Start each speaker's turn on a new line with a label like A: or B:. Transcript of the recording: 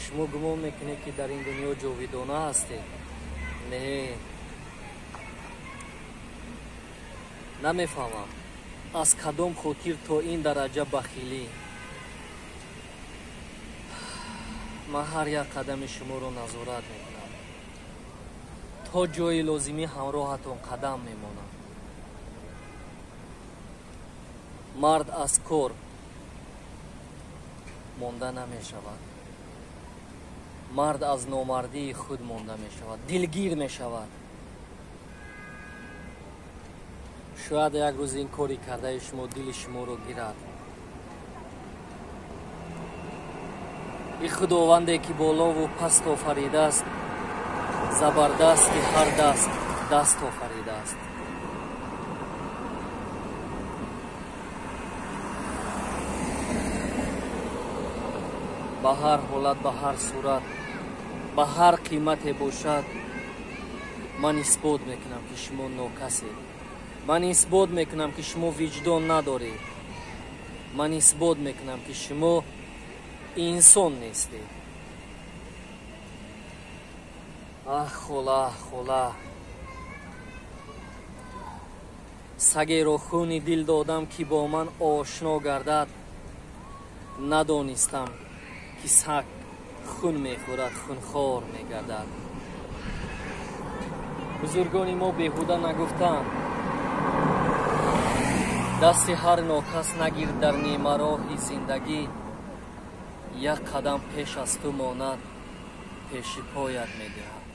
A: Шумо гумон мекунед, ки дар ин дунё ҷовидона ҳастед? Не, намефаҳмам, аз кадом хотир то ин дараҷа бахилӣ. Ман ҳар як қадами шуморо назорат мекунам. То ҷои лозимӣ ҳамроҳатон қадам мемонам. Мард аз кор монда намешавад. Мард аз номардии худ монда мешавад, дилгир мешавад. Шояд як рӯз ин кори кардаи шумо дили шуморо гирад. И худованде ки болову паст офаридааст, забардасти ҳар даст даст офаридааст. Ба ҳар ҳолат, ба ҳар сурат, ба ҳар қимате бошад, ман исбот мекунам, ки шумо нокасед. Ман исбот мекунам, ки шумо виҷдон надоред. Ман исбот мекунам, ки шумо инсон нестед. Ах, хола, хола, сагеро хуни дил додам, ки бо ман ошно гардад. Надонистам, ки саг хун мехӯрад, хунхор мегардад. Бузургони мо беҳуда нагуфтанд: дасти ҳар нокас нагир дар нимароҳи зиндагӣ, як қадам пеш аз ту монад, пеши поят медиҳад.